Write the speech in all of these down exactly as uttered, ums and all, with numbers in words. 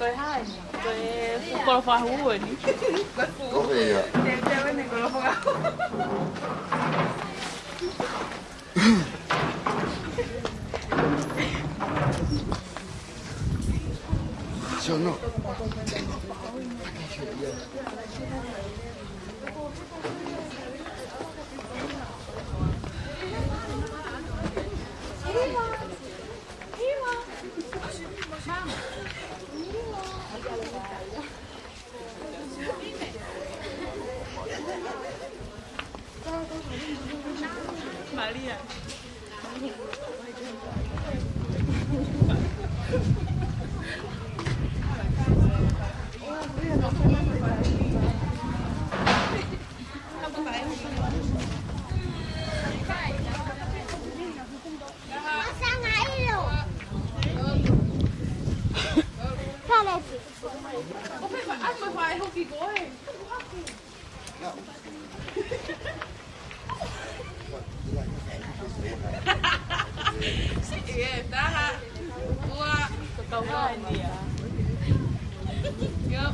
Ko e hā eni? Ko e fuʻu kolo fakahū eni. Ko e fuʻu. Ko e ia. Te te wene kolo fakahū. Sio no. Malia. Ia, taha, ua. Kakau mai ia. Yep.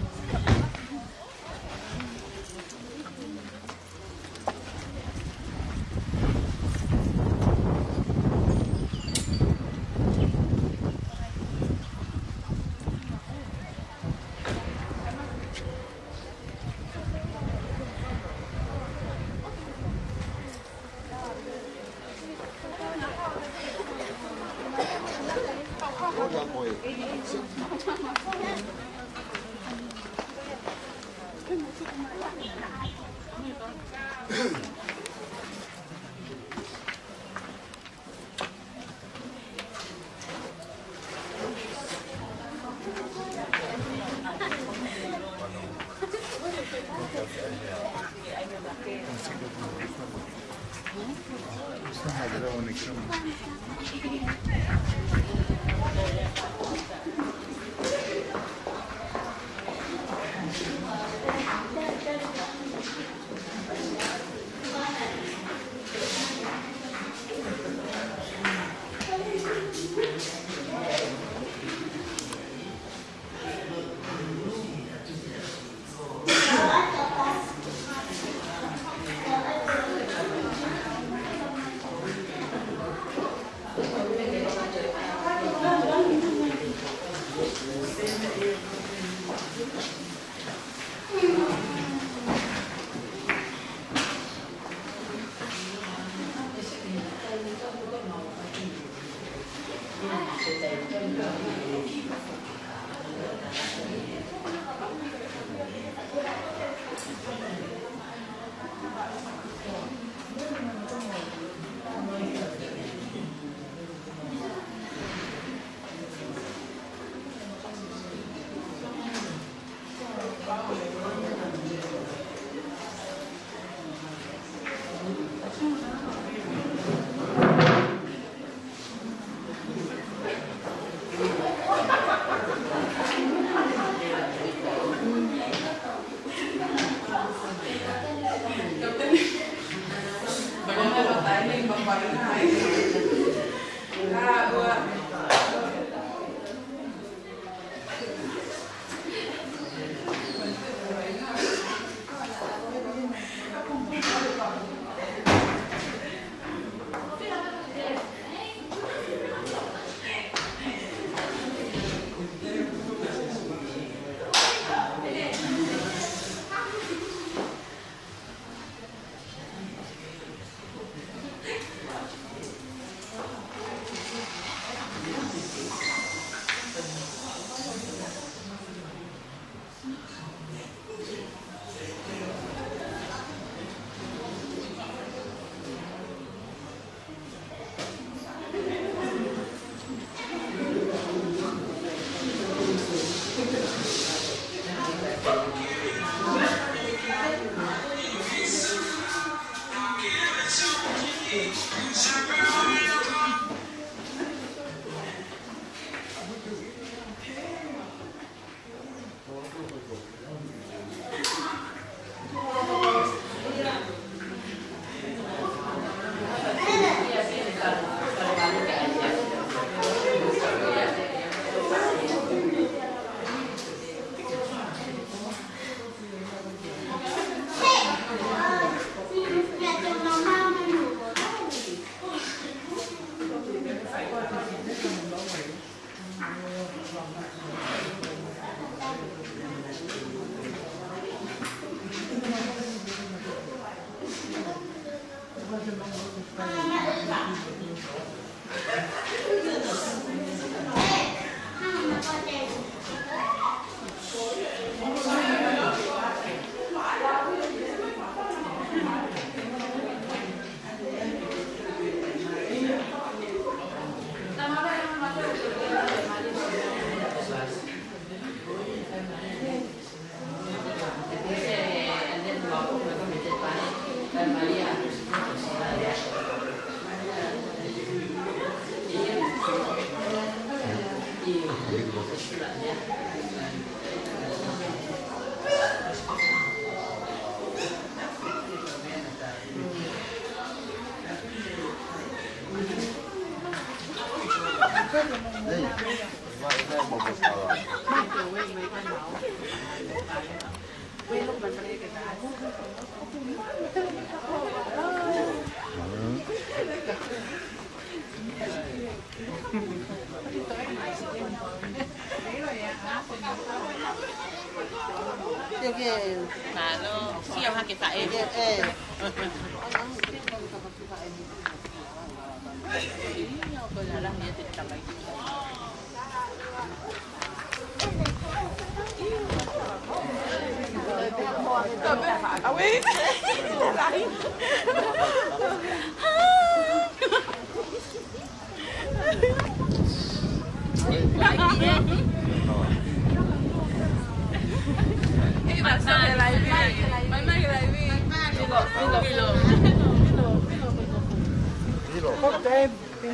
Mālō, sio hake faʻē.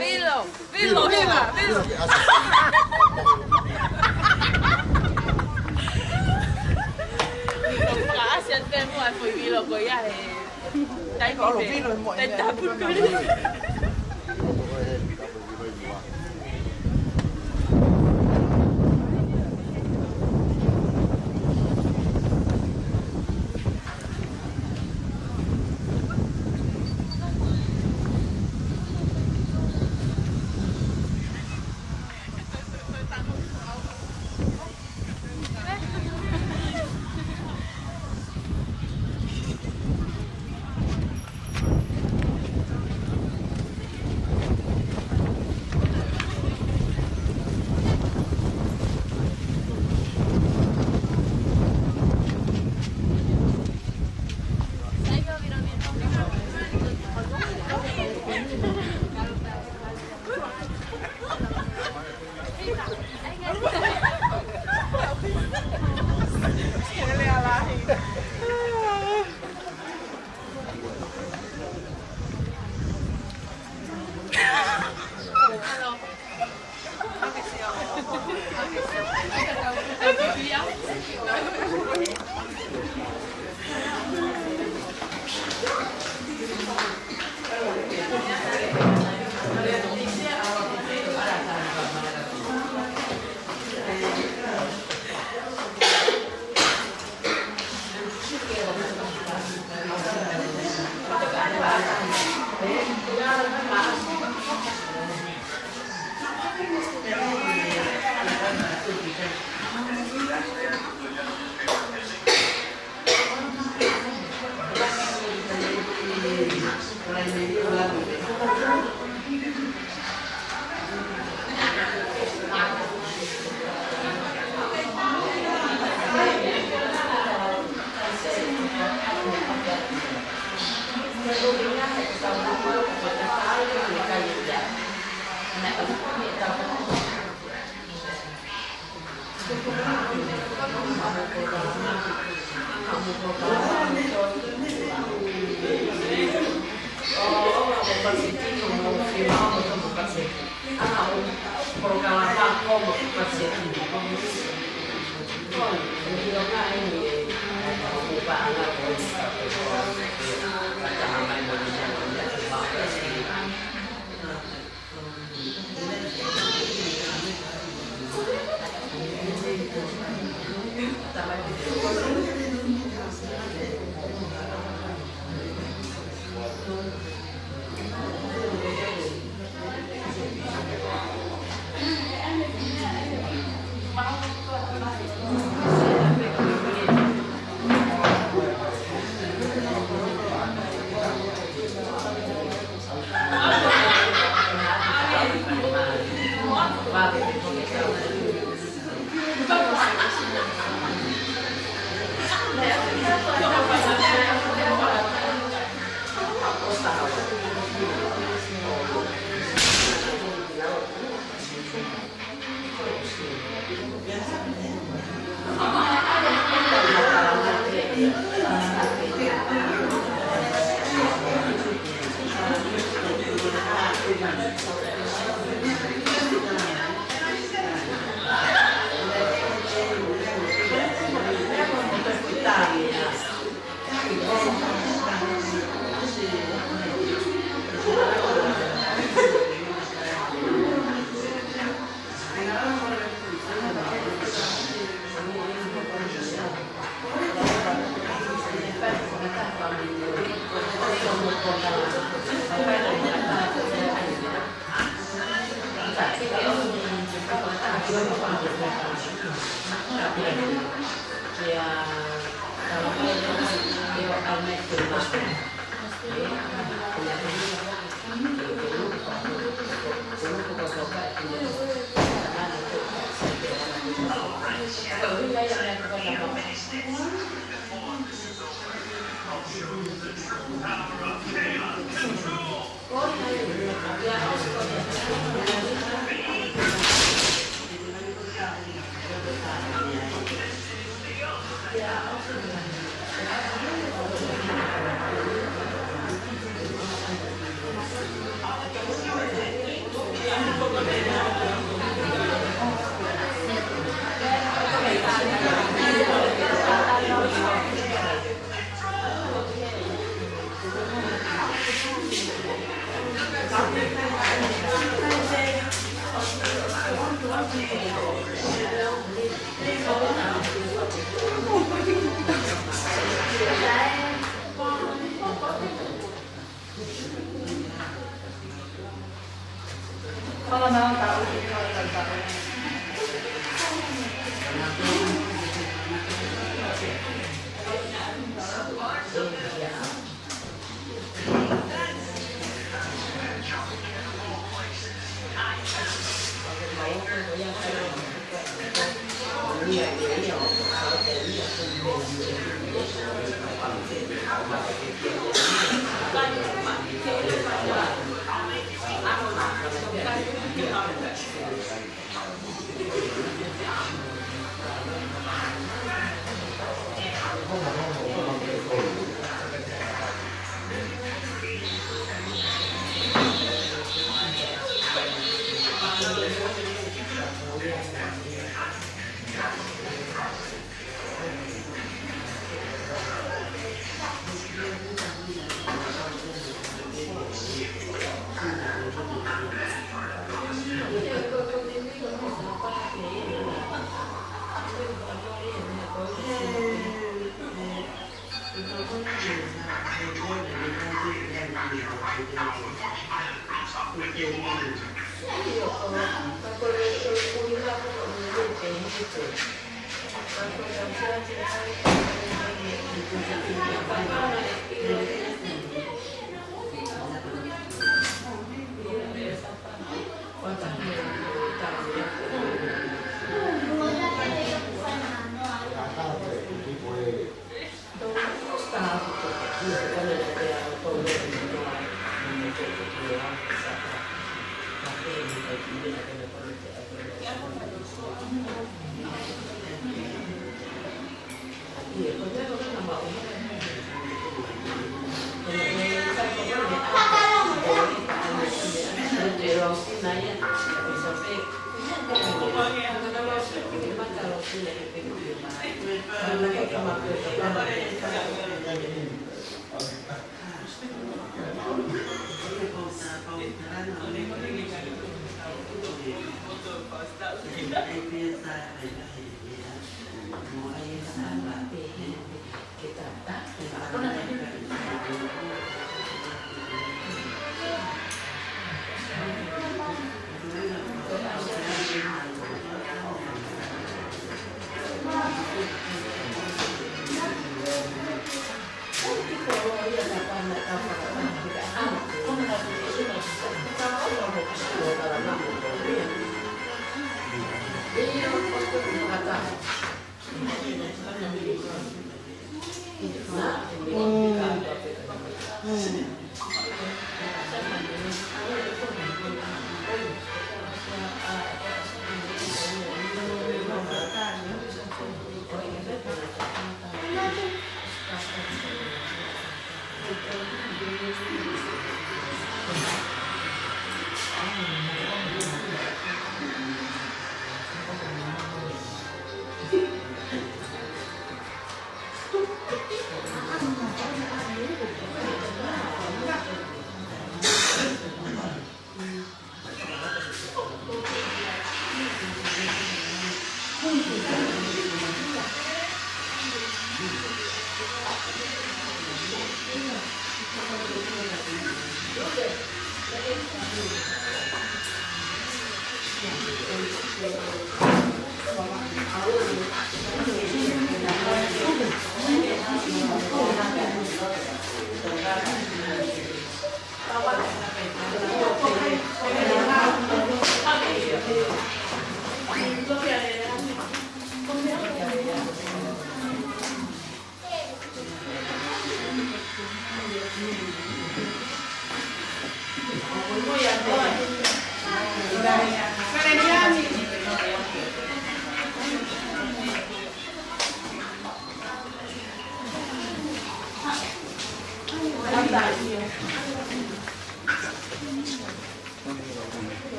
Vilo. Vilo, Vilo, Vilo. Fakaʻasi atu pē muʻa e foʻi Vilo ko ia he taimi pē. Taimi tapu.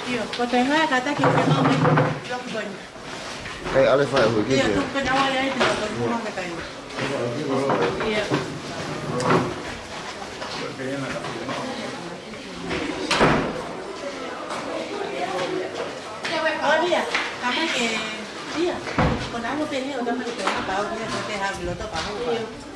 Io, ko e ngaahi kātaki ʻoku fēmau mai. Io, ko e ngaahi. Kai ale fai hui. Io, kiki. Tuku pē naua ia ʻi te mata ʻoku fēmau mai kai. Io. ʻO ia, ka mai ke, ia. Ko naua pē ʻi he ʻo tama ke tō na pau ia, ko te hau ki loto pau. Io.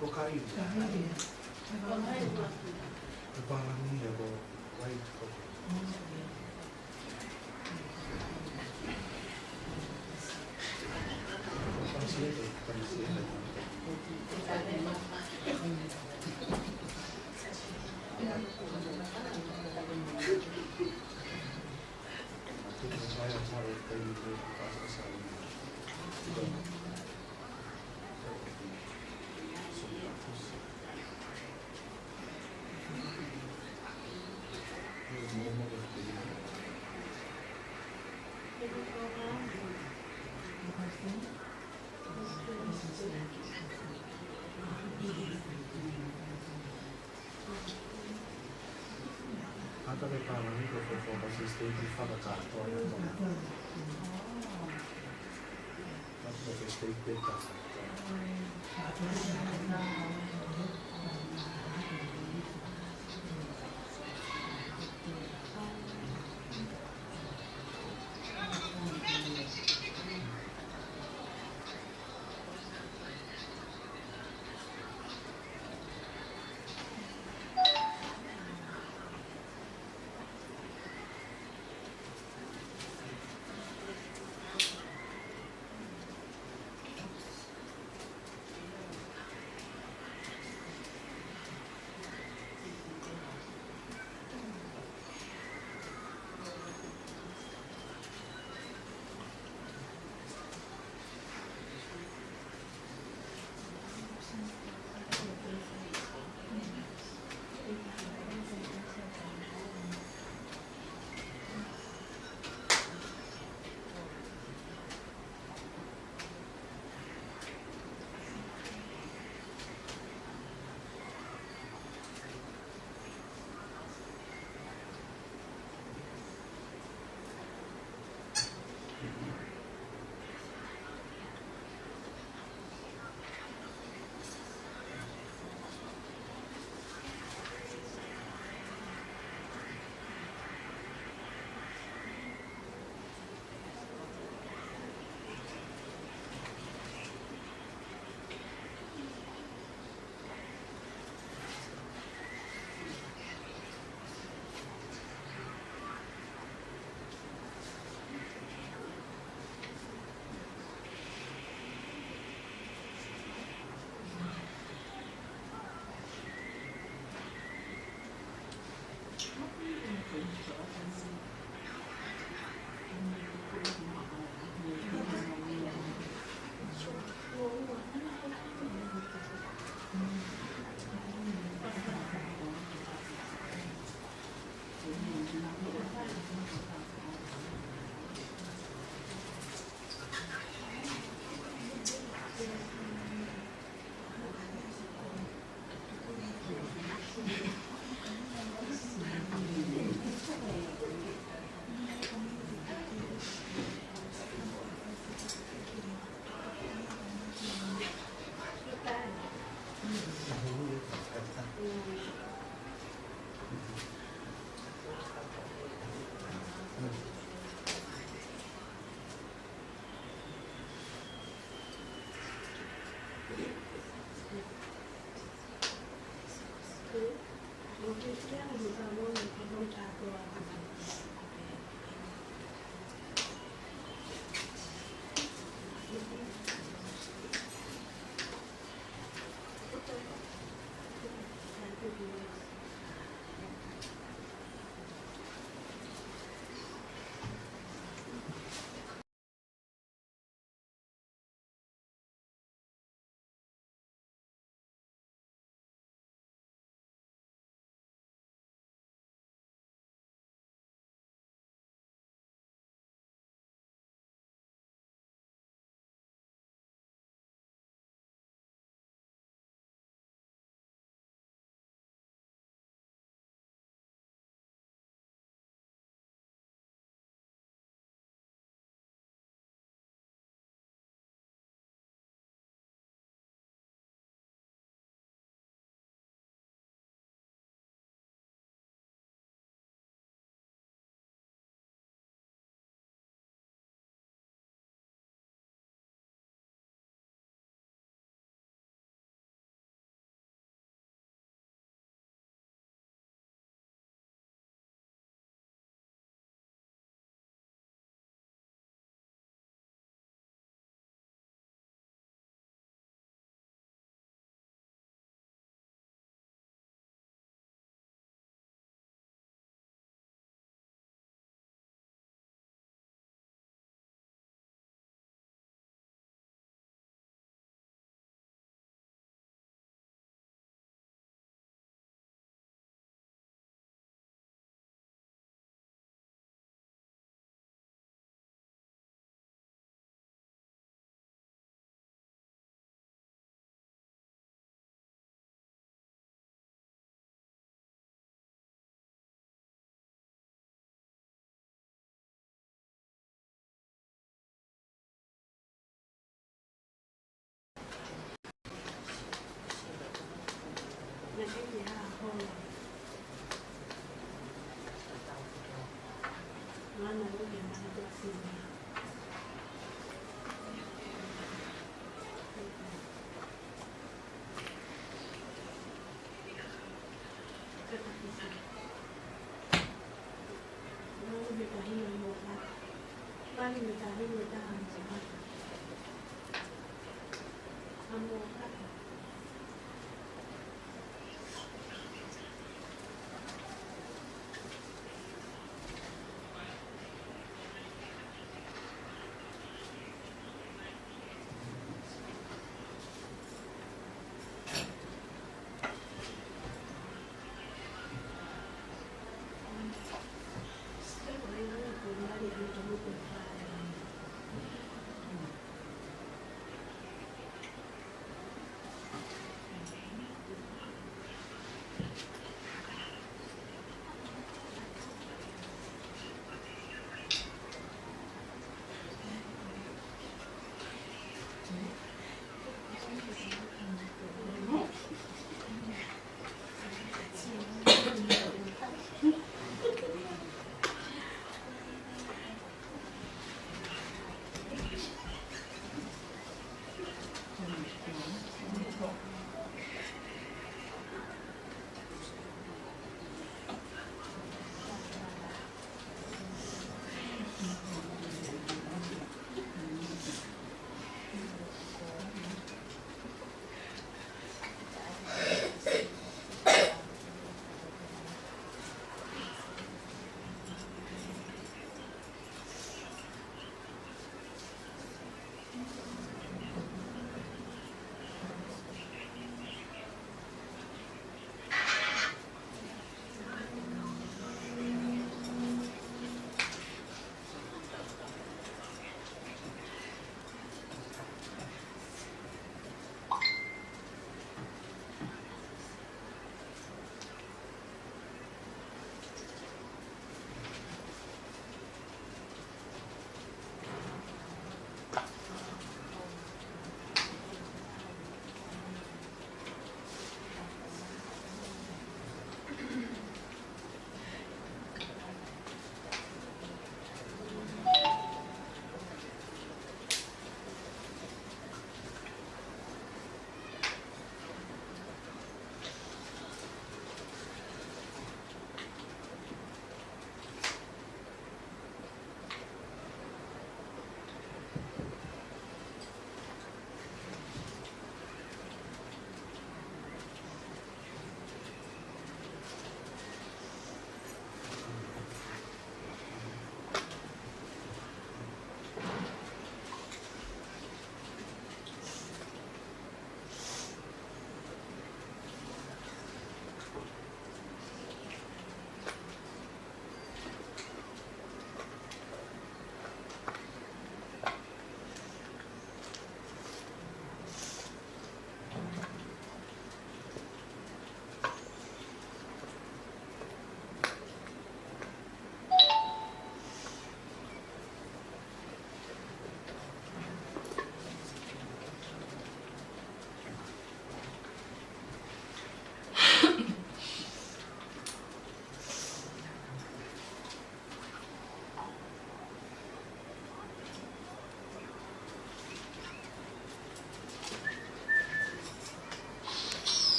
Ko Kaʻi. Ko Kaʻi. Ko Palani ia ko White ko. Hata ke Palani ko Fofo Pasisitei ki Fakakātoa.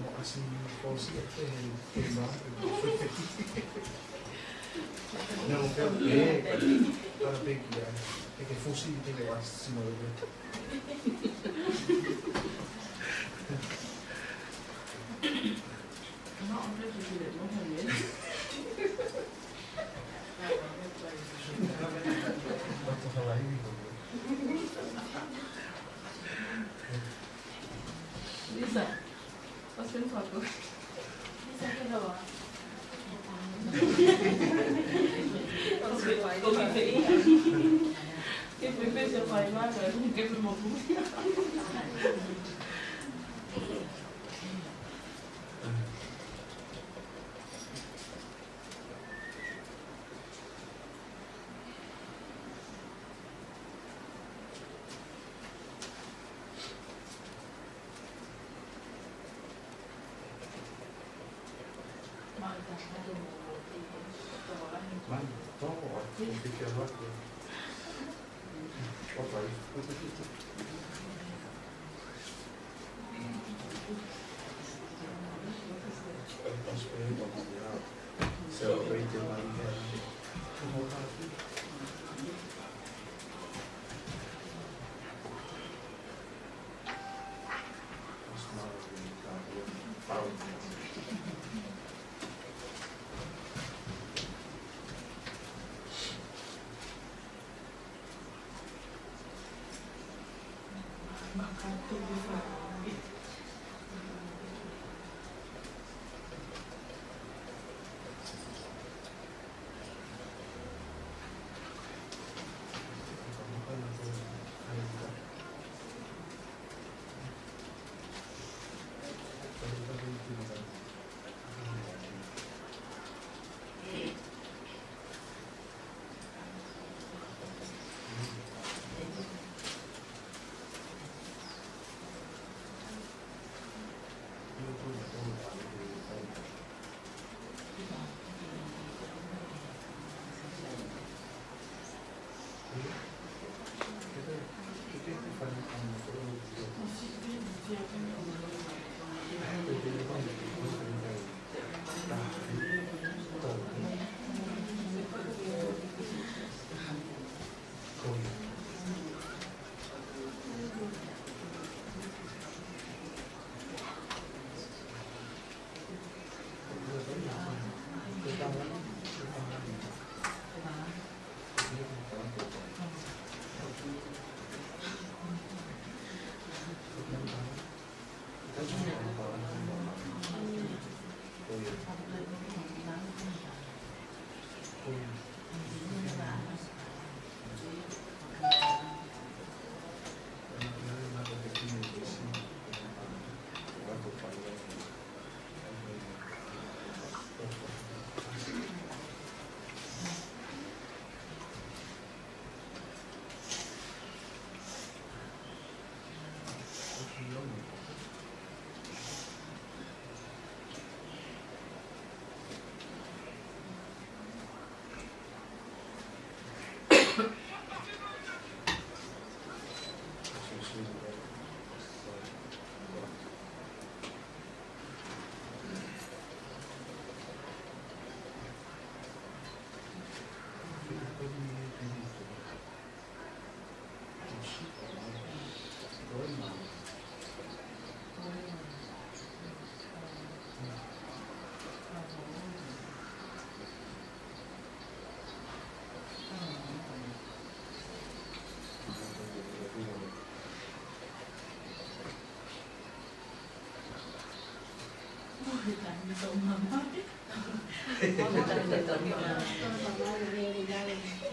Mo ʻasi mo fōsi ʻe he, he mā. Ē, ʻa e peki, ʻa e ke fusi, ke ke wasi, sino, ē. Lisa, what's been talking? Lisa, get over. Go be paid. Give me a piece of my mother. Give me my booty.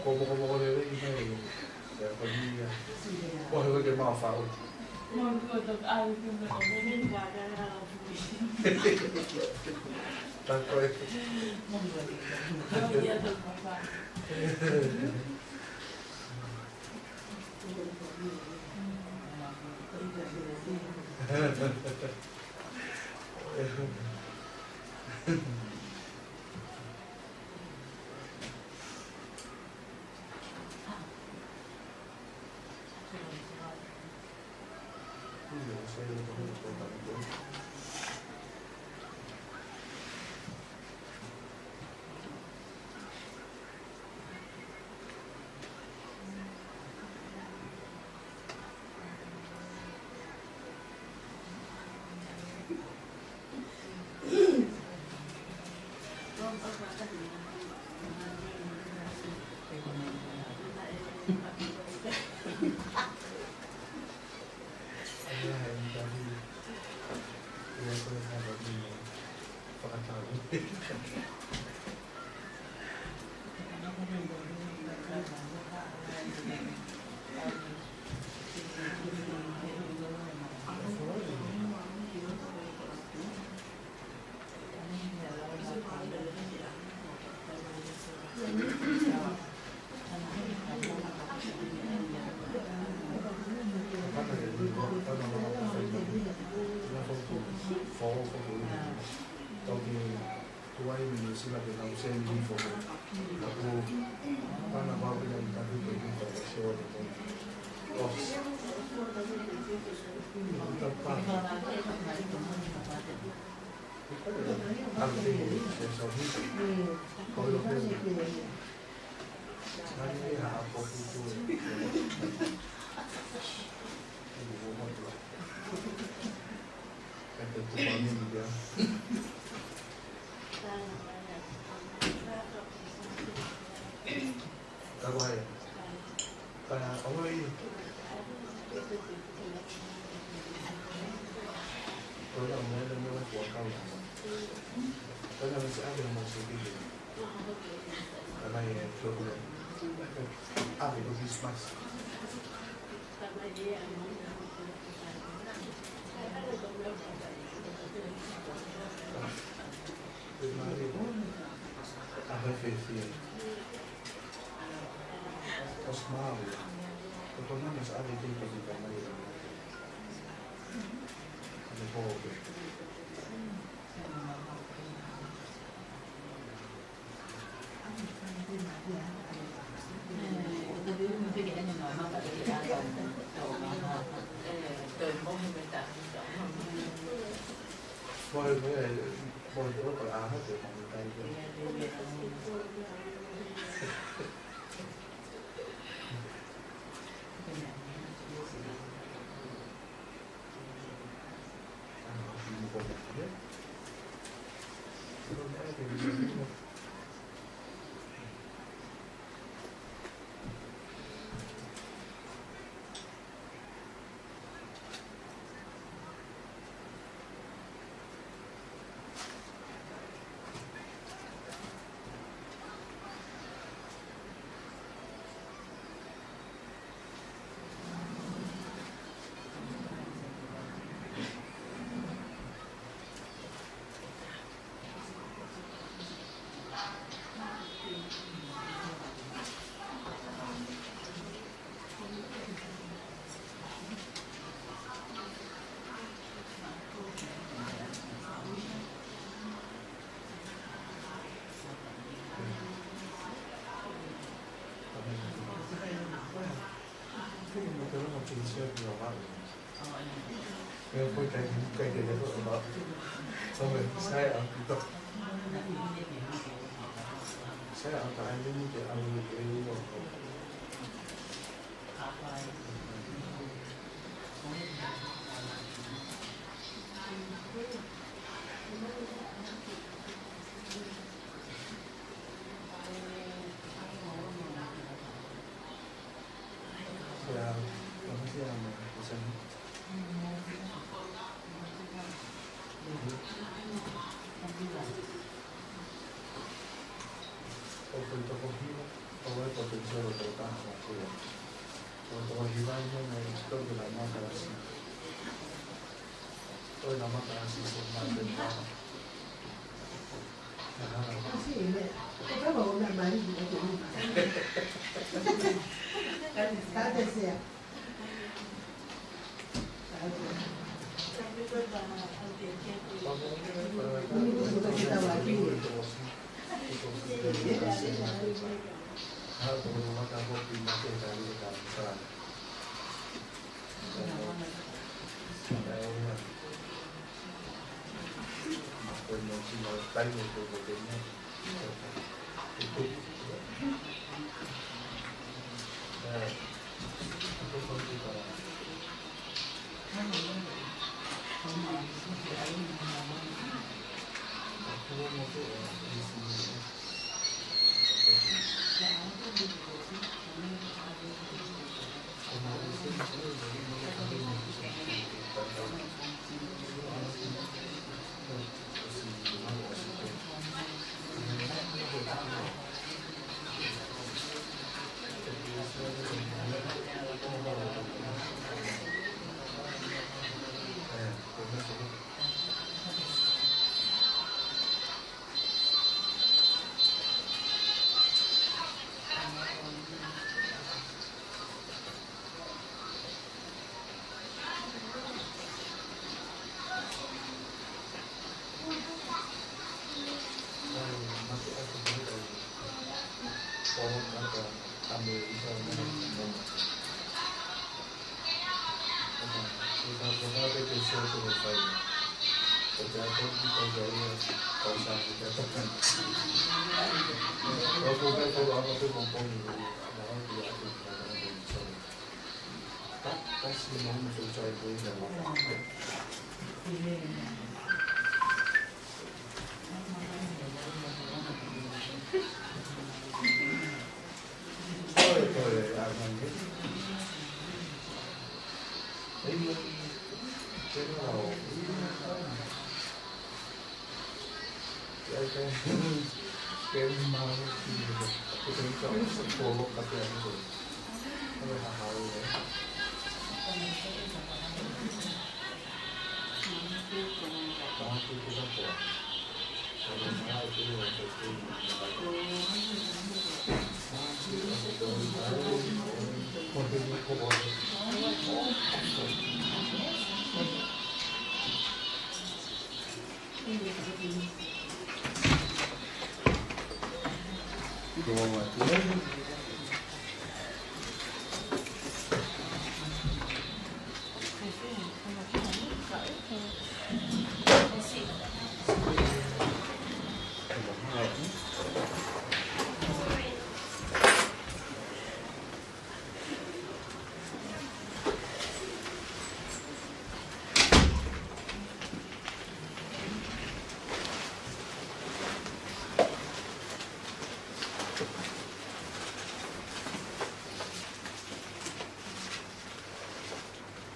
Ko moko moko lelei mai. Ko ia. Ko he ke mau fau. Takoe.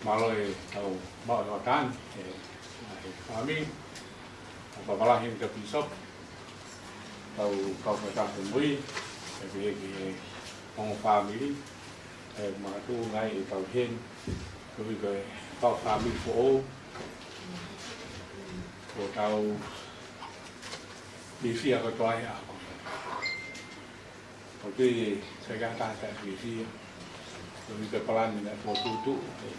Mālō e tau maʻu e hoʻatā ni, ʻe, ʻe he fāmili, ʻa e Papalahi mo e Pīsope, tau kau fakataha mo ia, ʻe pehē ki he ongo fāmili, ʻe makatuʻunga ai ʻetau heni, koeʻuhi ko e kau fāmili foʻou, ko ʻetau fiefia kotoa he ʻaho ko eni. ʻOku ou tui ʻe ʻikai ha taha taʻefiefia, koeʻuhi ko e palani naʻe fokotuʻutuʻu ʻe he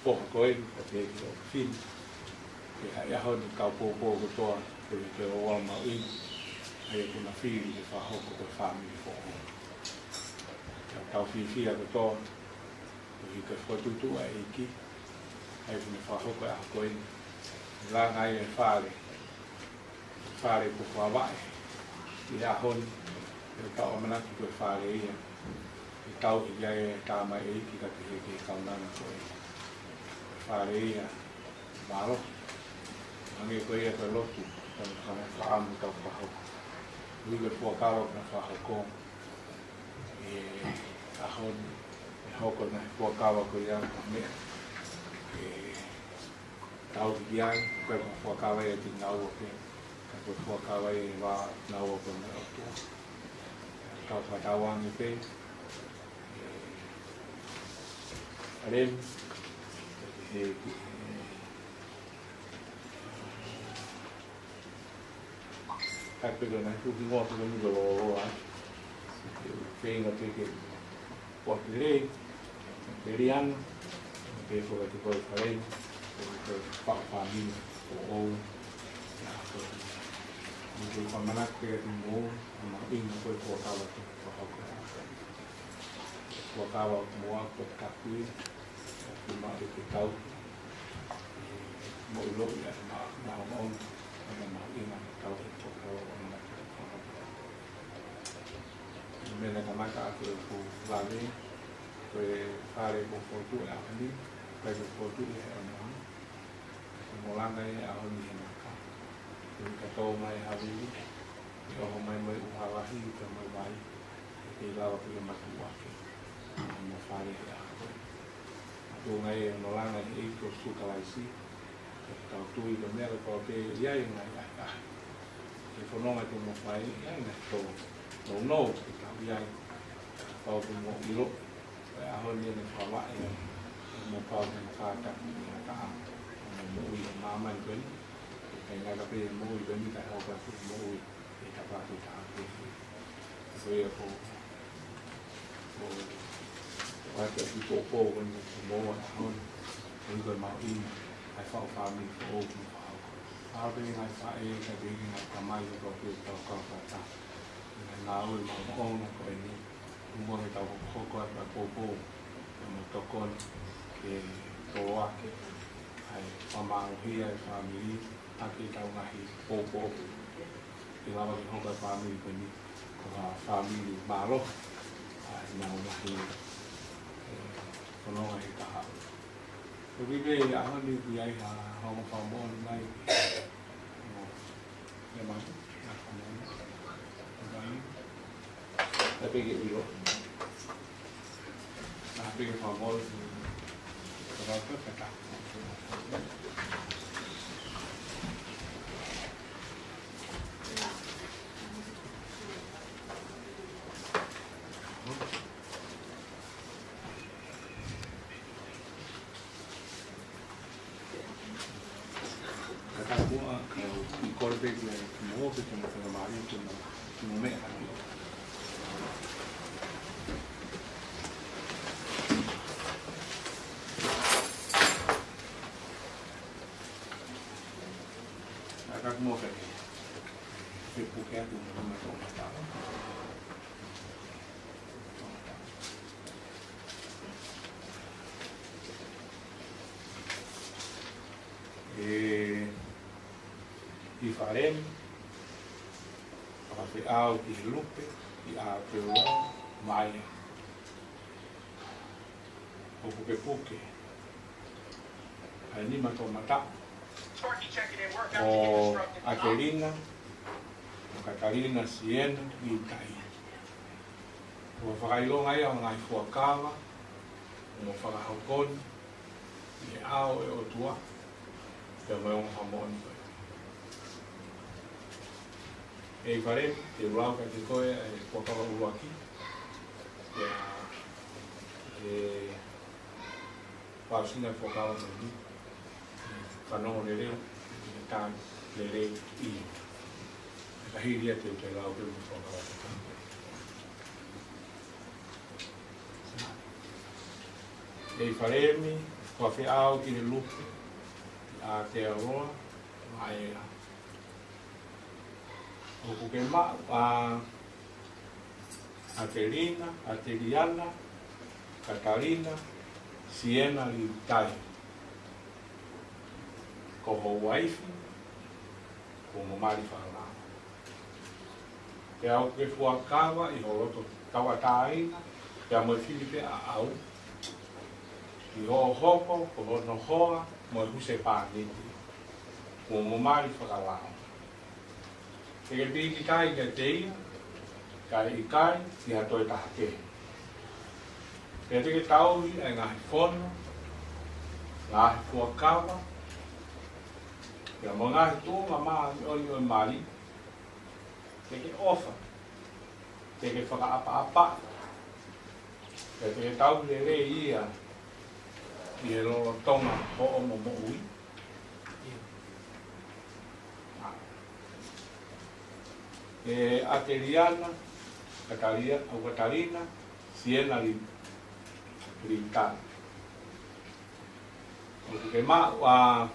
foha ko eni, ʻo pehē ki he ʻofefine, ke ʻi he ʻaho ni kau poupou kotoa, koeʻuhi ko e ouau mahuʻinga, ʻa ia ʻoku na fili ke fakahoko ko e fāmili foʻou. Ka tau fiefia kotoa, koeʻuhi ko e fokotuʻutuʻu ʻa e ʻEiki, ʻa ia ʻoku ne fakahoko he ʻaho ko eni. Langa ai e fale, fale kuo fakavaʻe ʻi he ʻaho ni, ʻe tau ʻamanaki ko e fale ia ʻe tauhi ki ai e tamaioʻeiki kae pehē ki he kaunanga ko ē. Ko e fale ia mālohi, hangē ko ia ko e lotu, ko e fakaʻamu ʻoku tau fakahoko. Koeʻuhi ko e fuakava ʻoku na fakahoko ʻi he ʻaho ni, ʻe hoko ʻa e fuakava ko ia ko e meʻa ʻe tauhi ki ai, ʻikai ko e fuakava ia ʻa e kinaua pē, ka ko e fuakava ia ʻa e vā naua ko e meʻa ʻOtua. Kau fakatauange pē, ʻe, ʻAleni, ʻe, ʻe, ʻe, Kae pehē ko e ngaahi fuʻu hingoa ko eni ʻoku lōloa atu. Feinga pē ke ʻoatu e lelei, Liliana, pehē foki ki he kau fale ni, ko e faʻu fāmili, ko au, ʻa ia ko e, ʻoku ou fakamanatu pē kiate kimoutolu, ʻa e mahuʻinga ko e fuakava ʻoku tau fakahoko. Fuakava ʻoku mou ako ʻo tapu ia, ʻoku maʻu ke tau, ʻe, mou ʻiloʻi ʻa e maʻu, maʻu, maʻu, ʻa e mahuʻinga ʻo e fuakava ʻoku mou ako ʻo tapu. Meʻa naʻe kamata ʻaki ʻeku lave, ko e fale kuo fokotuʻu he ʻaho ni, ʻikai ke fokotuʻu he ʻaho ni. Ko e mōlanga ia he ʻaho ni he maka. Ko e ka tō mai havili, ʻe ʻoho mai mo e ʻuha lahi, pea mo e vai, ʻe kei lava pē ke matuʻuaki ʻa hono fale he ʻaho ko ē. Makatuʻunga ia he mōlanga ʻa e ʻEiki ko Sīsū Kalaisi, ke tau tui ko e meʻa ko ē ʻoku ʻi ai e ngaahi ʻahiʻahi. Ko e fononga ʻoku mou fai, ʻi ai e ngaahi tō nounou ke tau ʻi ai, pau ke mou ʻilo, ko e ʻaho ni ʻene fakavaʻe, ʻoku mou pau ke mou kātaki ʻi he taʻataʻa, ʻo mou moʻui he māmani ko eni, ʻikai ngata pē he moʻui ko eni ka ʻoku hoko atu e moʻui he tafaʻaki taha kehe. Ko ia ko, ko, ko ʻeku kiʻi poupou ko eni kiate kimoutolu he ʻaho ni, koeʻuhi ko e mahuʻinga ʻa e faʻu fāmili foʻou ʻoku mou fakahoko. Pau pē ki he ngaahi faʻē, kae pehē ki he ngaahi tamai, ʻoku ou tui ʻoku tau kau fakataha. Ngāue maʻongoʻonga ko eni, ʻoku mohe ʻetau hokohoko atu ʻa e poupou, ʻa e mo tokoni ke toloaki ʻa e fakamālohia ʻa e fāmili ʻaki ʻetau ngaahi poupou. Ke lava ke hoko ʻa e fāmili ko eni ko ha fāmili mālohi ʻa ʻenau ngaahi, ē, fononga he kahaʻu. Ko e kiʻi pē ʻaho ni ʻoku ʻi ai ha ongo fakamoʻoni mai. Ka ka muʻa, ka u kole pē ke mo pē ke mo fakamālō ke mo, ke mo meʻa. Ka ka muʻa pē ke, ke puke atu mo ma tō ma tau. ʻE, ʻi Falemi, fakafeʻao ki he lupe, ʻi Aotearoa Vaea. ʻOku ke puke ʻa e nima toʻomataʻu ʻo ʻAtelina, ʻo Katalina Siena Liutai. ʻOku fakaʻilonga ia ʻo ngaahi fuakava, ʻo mo fakahoko ni ʻi he ʻao ʻo e ʻOtua, pea mo e ongo fakamoʻoni ko ē. ʻE ʻi Falemi, te u lau kiate koe ʻa e fuakava ʻuluaki, pea ʻe fakaʻosinga e fuakava ko eni, fanongo lelei, ʻe tali lelei ia. Ka hili ia te u toe lau pē mo e fuakava. ʻE ʻi Falemi, fakafeʻao ki he lupe, ʻi Aotearoa Vaea. ʻOku ke maʻu ʻa ʻAtelina, ʻAteliana, Katalina, Siena Liutai, ko ho uaifi, kuo mo mali fakalao. Pea ʻoku ke fuakava ʻi ho loto tauʻatāina, pea mo e fili pē ʻaʻau, ʻi hoʻo hoko ko hono hoa mo e husepāniti, kuo mo mali fakalao. Te ke pīkitai kiate ia, kae ʻikai ki ha toe taha kehe. Pea te ke tauhi ʻa e ngaahi fono, ngaahi fuakava, pea mo e ngaahi tuʻunga māʻoniʻoni ʻo e mali, te ke ʻofa, te ke fakaʻapaʻapaʻi, pea te ke tauhi lelei ia ʻi he lolotonga hoʻomo moʻui. ʻE ʻAteliana, Katalia-, ʻo Katalina Siena Li-, Liutai. ʻOku ke maʻu ʻa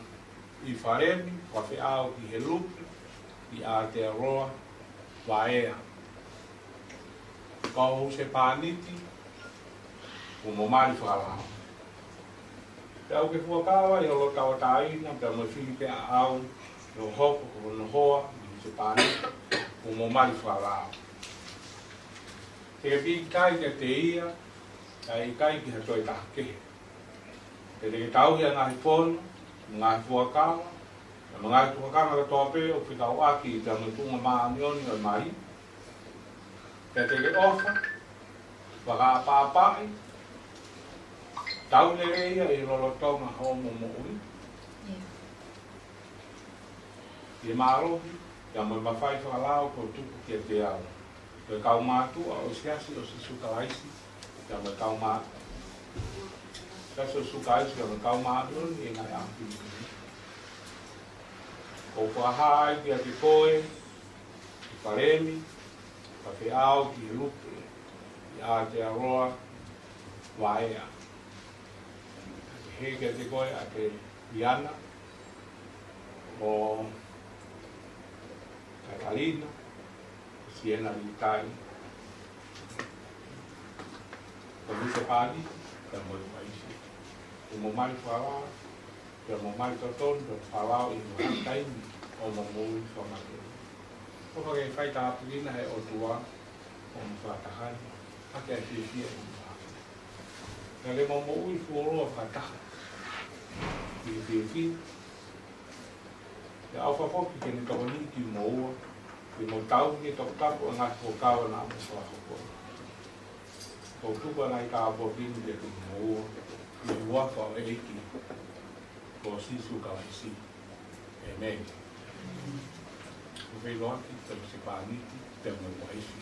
ʻi Falemi, fakafeʻao ki he lupe, ʻi Aotearoa Vaea. Ko ho husepāniti, kuo mo mali fakalao. Pea ʻoku ke fuakava ʻi ho loto tauʻatāina, pea mo e fili pē ʻaʻau, ʻi hoʻo hoko ko hono hoa mo e husepāniti, kuo mo mali fakalao. Te ke pīkitai kiate ia, kae ʻikai ki ha toe taha kehe. Pea te ke tauhi ʻa e ngaahi fono, ngaahi fuakava, pea mo e ngaahi tuʻunga kotoa pē ʻoku fekauʻaki pea mo e tuʻunga māʻoniʻoni ʻo e mali. Pea te ke ʻofa, fakaʻapaʻapaʻi, tauhi lelei ia ʻi he lolotonga hoʻomo moʻui. ʻI he mālohi, pea mo e mafai fakalao kuo tuku kiate au. Ko e kau mātuʻa ʻo e Siasi ʻo Sīsū Kalaisi, pea mo e kau mā-, Siasi ʻo Sīsū Kalaisi, pea mo e kau mātuʻa ʻi he ngaahi ʻaho kimui ni. ʻOku ou fakahā ai kiate koe, ʻi Falemi, fakafeʻao ki he lupe, ʻi Aotearoa Vaea. Pehē kiate koe ʻAteliana, ʻo Katalina, Siena Litai, ko Misa Pani, pea mo e uaifi. Mo Mali Fala, pea mo Mali Totonu, pea mo Fala ʻi he ngaahi taimi ʻo hoʻomo moʻui fakamatelié. ʻOfa ke fai tāpuekina ʻe he ʻOtua hoʻomo fakataha ni, ʻaki ʻa e fiefia ʻo e ʻaho. Kae ke mo moʻui fuoloa fakataha ʻi he fiefia. Pea ʻofa foki ke ne tokoni kimoua, ke mou tauhi e toputapu ʻo e ngaahi fuakava naʻa mo fakahoko. ʻOku ou tuku ʻa e ngaahi tāpuaki ni kiate kimoua, ʻi he huafa ʻo e ʻEiki ko Sīsū Kalaisi. ʻĒmeni. Ko e feilauaki, ko Misa Pani, pea mo e uaifi.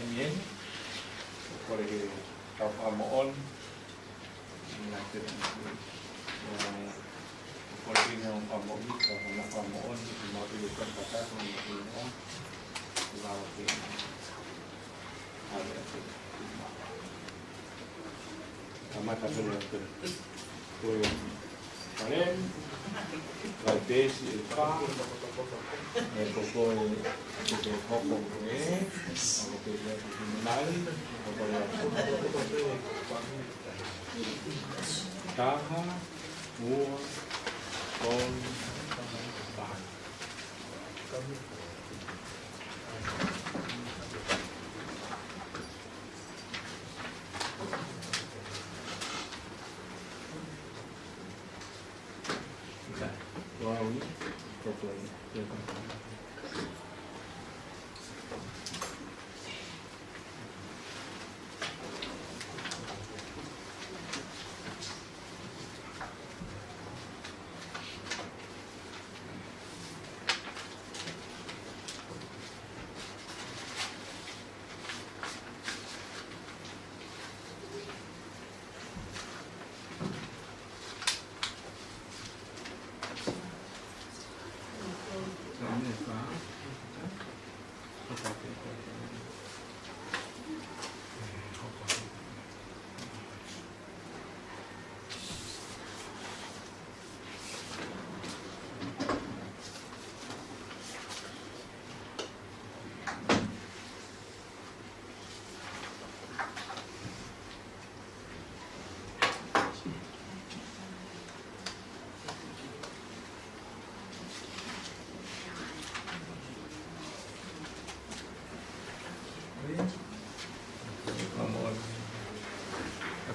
ʻĒmeni. Kole ke tau fakamoʻoni. Kamata pē ʻa e pē. Ko e pale, ka e peesi ʻe fā, ʻe ko ko e, ko e hoko ko ē, ʻa ko pē ʻe ko e nai, ko ko e taha, ua, tolu, valu.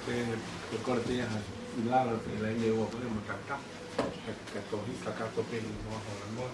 Kae kole pē ha ʻi lalo pē laine ua pē mo tata. Ka, ka tohi, ka ka tohi mo hola mo.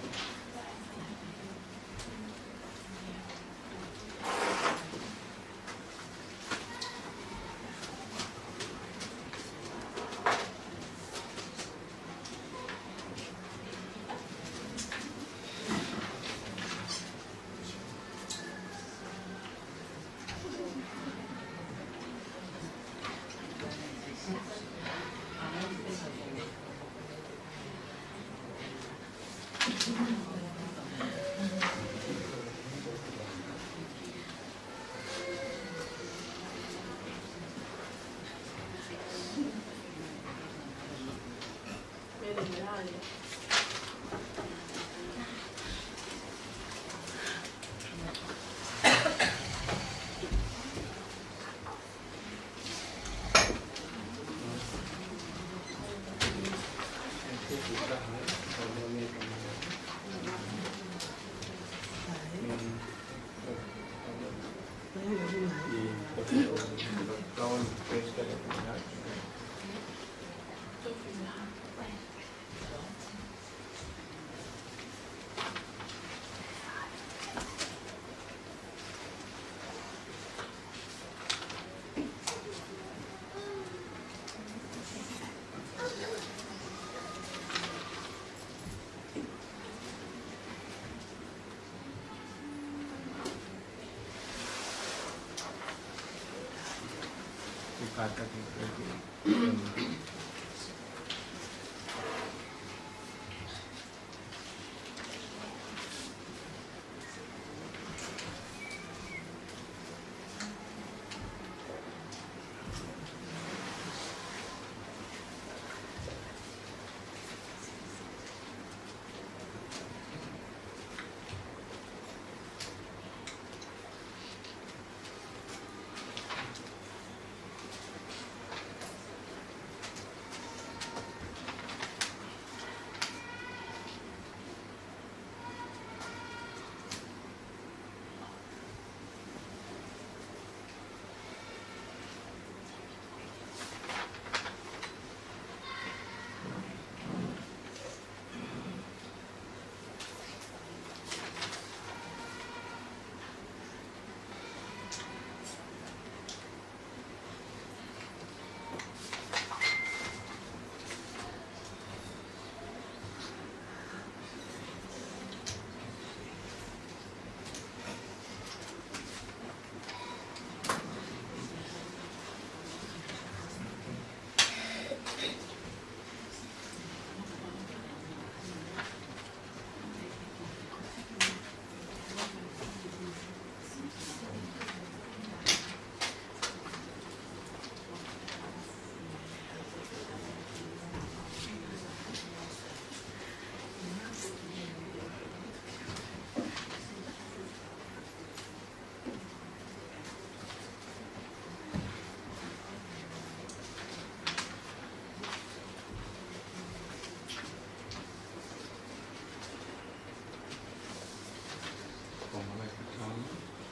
Ko e malaʻe kātoa,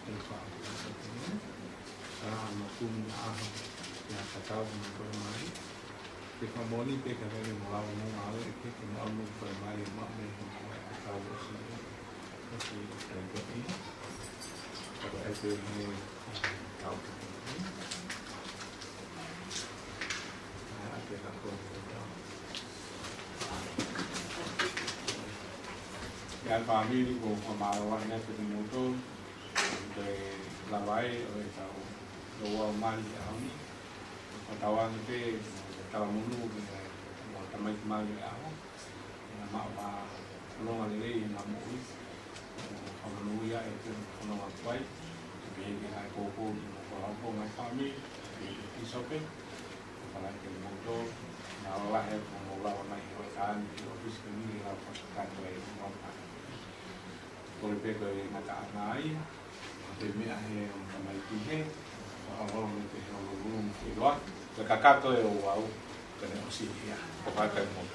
ʻe fā, ʻa e makuni ʻaho, ʻe kātoa mo e kole mali. Ke fakamoʻoni pē ka ʻikai ke mo lau mo ʻalu ʻe ke ke mo ʻalu mo e kole mali ʻe maʻu mei he malaʻe kātoa ʻo si. ʻO si, ʻo si, ʻo si, ʻo si, ʻo si, ʻIa fāmili, ʻoku ou fakamālō lahi atu kiate kimoutolu, ʻi he lava ai ʻo e tau ʻo ua mali he ʻaho ni. Fakatauange pē, talamonū ki he, mo e tamaiki mali he ʻaho. ʻI he maʻu ha fononga lelei ʻi heʻena moʻui. ʻOku ou fakamālō ia ʻi he fononga kuo fai. Pehē ki he ngaahi koukou mo e kau ʻapongipongi, ngaahi fāmili, pehē ki he pīsope. Fakafetaʻi kiate kimoutolu, naʻa mou lava mai he hoʻatā ni ki he ʻōfisi ko eni ke lava fakataha ai mo e kau. Kole pē ko e ngataʻanga ia, ʻo e meʻa he ʻo e tamaiki he, ʻo ʻalu mo e pehē ʻo lulululu ke loa, ko e kakato ʻe ʻo au, ko ʻene ʻosi ia, ko e fakamoʻoni.